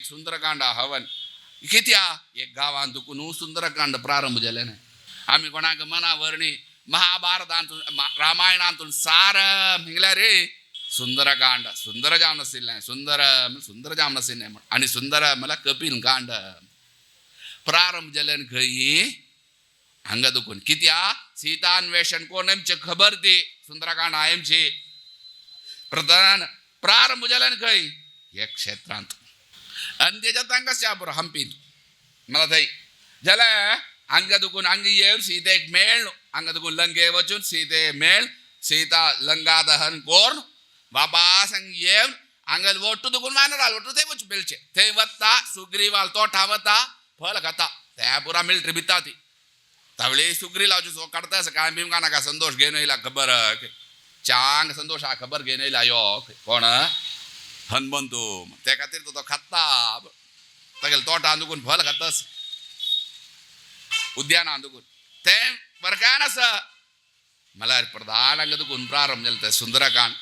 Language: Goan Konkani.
सुंदरकांड हवन कित्या एक गांवांत दुखून सुंदरकांड प्रारंभ जालें ना. आमी कोणाक मना वर्णी महाभारतांतून रामायणांतून सार म्हणल्यार रे सुंदरकांड सुंदर जावन आशिल्लें, सुंदर सुंदर जावन आशिल्लें म्हण. आनी सुंदर म्हळ्यार कपील कांड प्रारंभ जालें खंय हांगा दुखून. कित्या सीतान्वेषण कोण आमचे खबर ती सुंदरकांड आयमची प्रधान प्रारंभ जालें खंय हे क्षेत्रांत. आनी तेच्या तांकां पुरो हंपींत मला थंय जाल्यार हांगा दुखून हांगा येवन सीतेक मेळ, हांगा दुखून लंके वचून सीते मेळ, सीता लंका दहन कोर्ण बाबा संग येवन हांगा ಒಟ್ಟು दुखून वानराल ಒಟ್ಟು थंय वच मेळचे, थंय वता सुग्रीवाल तोटा वता फल खाता त्या पुरा मिलिटरी भिता ती. तावळी सुग्री लावची सो काडता आसा काय बिमका नाका संतोष घेवन येयला खबर चांग संतोष हा खबर घेवन येयला यो कोण हनुमंतू ते खातीर तो खाता तागेले तोटान दुखून फल खातास उद्यानान दुखून तें बरकान आसा. म्हळ्यार प्रधान हांगा दुखून प्रारंभ जालें तें सुंदरकांड.